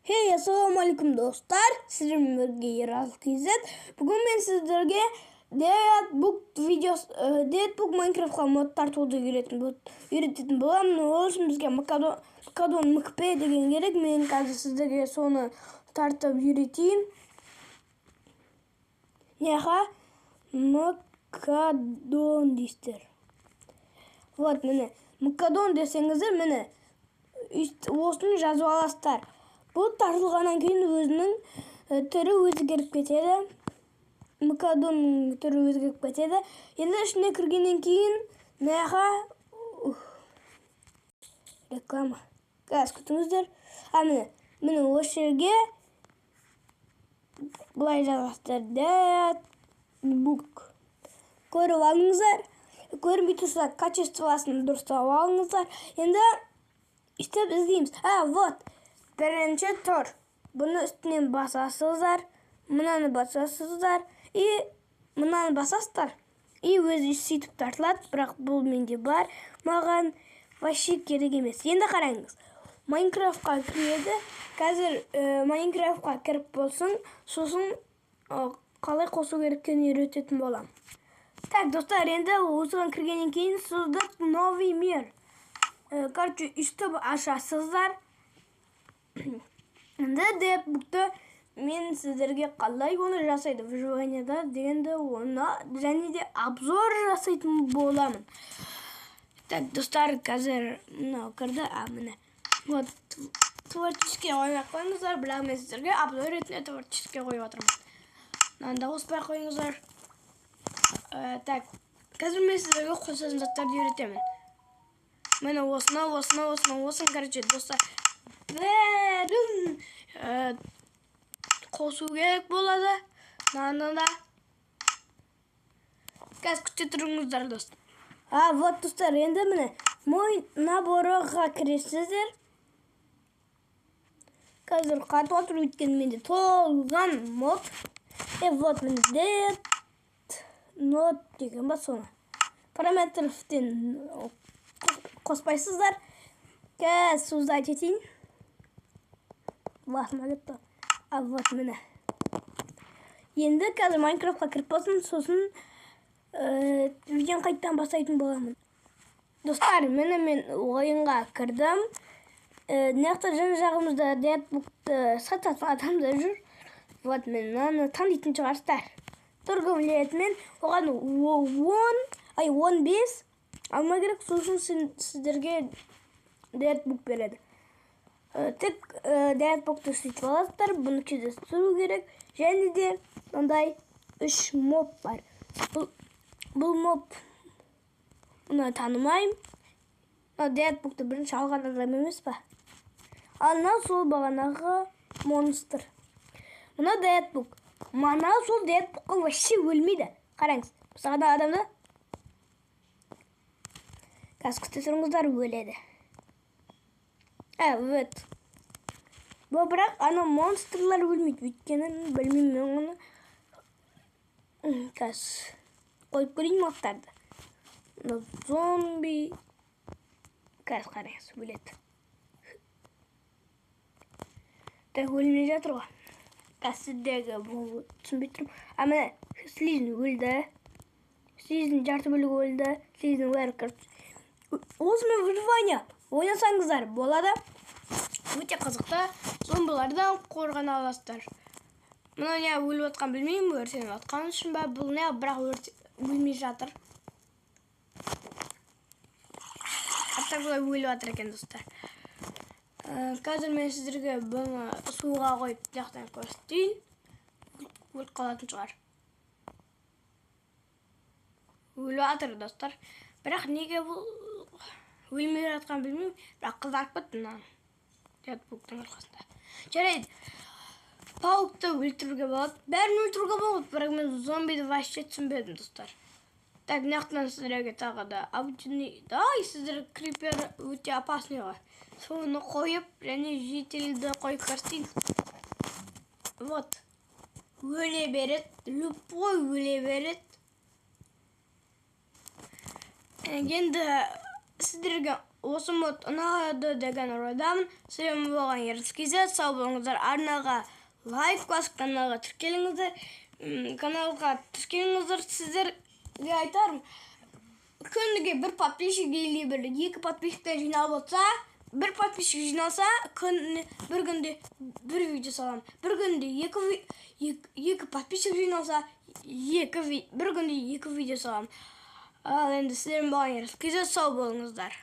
Хей, ассалаумағалейкум, достар! Сіздермен бірге Ералы KZ. Бүгін мен сіздерге Deadbook видеос, Deadbook Minecraftқа мод тартуды үйрететін боламын. Ол үшін бізге Макадон МКП деген керек. Мен қазір сіздерге соны тартып үйретейін. Неха Макадон дейсіздер. Вот, міне, Макадон десеңіздер, міне, осыны жазып аласыздар. Бұл тартылғаннан кейін өзінің түрі өзгеріп кетеді. Макадонның түрі өзгеріп кетеді. Енді ішіне кіргеннен кейін мынаға реклама. Қазір күтіңіздер. А, міне, міне осы жерге былай жазасыздар. Deadbook. Көріп алыңыздар. Көрінбей тұрса, качествосын дұрыстап алыңыздар. Енді өйстіп іздейміз. А, вот. Бірінші тұр. Бұны үстінен басасыздар, мынаны басасыздар и мынаны басасыздар. И өзі сөйтіп тартылады, бірақ бұл менде бар. Маған вообще керек емес. Енді қараңыз. Майнкрафтқа кіреді. Қазір Майнкрафтқа кіріп болсын, сосын қалай қосу керек екенін үйрететін боламын. Так, достар, енді осыған кіргеннен кейін создать новый мир. Короче, өйстіп ашасыздар. Енді Deadbook'ты мен сіздерге қалай оны жасайды выживанияда дегенді оны және де обзор жасайтын боламын. Так, достар, қазір мынау кірді, а міне. Вот, творческий қоймай ақ қойыңыздар, бірақ мен сіздерге обзор ретінде творческий қойып жатырмын. Мынаны да қоспай ақ қойыңыздар. Так, қазір мен сіздерге қосатын заттарды үйретемін. Міне осыны, осыны, осыны, осыны, короче, достар, бәрін қосу керек болады. Мынаны да. Қазір күте тұрыңыздар, достар. А, вот, достар, енді міне мой наборға кіресіздер. Қазір қатып отыр, өйткені менде толған мод. Вот міне Dead нот деген ба соны. Параметрден қоспайсыздар. Қазір создать етейін. Басыма кетті. А, вот міне. Енді қазір Майнкрафтқа кіріп болсын, сосын видеоны қайтадан бастайтын боламын. Достар, міне мен ойынға кірдім. Мына жақта жан жағымызда Deadbook'ты сататын адамдар жүр. Вот мен мынаны танитын шығарсыздар. Торговля етмен оған 10, ай, 15 алма керек, сосын сіздерге Deadbook береді. Тек Deadbook'ты сөйтіп аласыздар, бұны кездестіру керек. Және де мындай 3 моб бар. Бұл моб мұны танымаймын. Мына Deadbook'ты бірінші алған адам емес па? Ал мынау сол бағанағы монстр. Мына Deadbook. Мана сол Deadbookқа вообще өлмейді. Қараңыз. Мысалға адамды қазір күте тұрыңыздар, өледі. Вот. Бұл бірақ ана монстрлар өлмейді. Өйткені білмеймін мен оны. Қазір қойып көрейін мобтарды. Мына зомби. Қазір қараңыз, өледі. Так, өлмей жатыр ғой. Қазір сіздерге бұл түсінбей тұрмын. А, міне, слизень өлді. Слизень жарты бөлігі өлді. Слизень бәрі, короче. Осымен выживание ойнасаңыздар болады. Өте қызықты. Зомбилардан қорғана аласыздар. Мынау не өліп жатқан білмеймін, өртеніп жатқан үшін ба, бұл не, бірақ өлмей жатыр. Аттар бұлай өліп жатыр екен, достар. Қазір мен сіздерге бұны суға қойып жақтан көрсетейін. Өліп қалатын шығар. Өліп жатыр, достар. Бірақ неге бұл өлмей жатқан білмеймін, бірақ қызарып кетті мына Deadbook'тың арқасында. Жарайды. Паукты өлтіруге болады. Бәрін өлтіруге болады, бірақ мен зомбиді вообще түсінбедім, достар. Так, мына жақтан сіздерге тағы да обычный, ай, сіздер крипер өте опасный ғой. Соны қойып, және жительді қойып көрсетейін. Вот. Өле береді, любой өле береді. Енді сіздерге Осы мод ұнады деген ойдамын. Сіздермен болған Ерс KZ. Сау болыңыздар. Арнаға лайк басып, каналға тіркеліңіздер. Каналға тіркеліңіздер. Сіздерге айтарым, күніге бір подписчик или бір екі подписчиктен жиналып отырса, бір подписчик жиналса, күніне бір күнде бір видео саламын. Бір күнде екі подписчик жиналса, бір күнде екі видео саламын. Ал енді сіздермен болған Ерс KZ. Сау болыңыздар.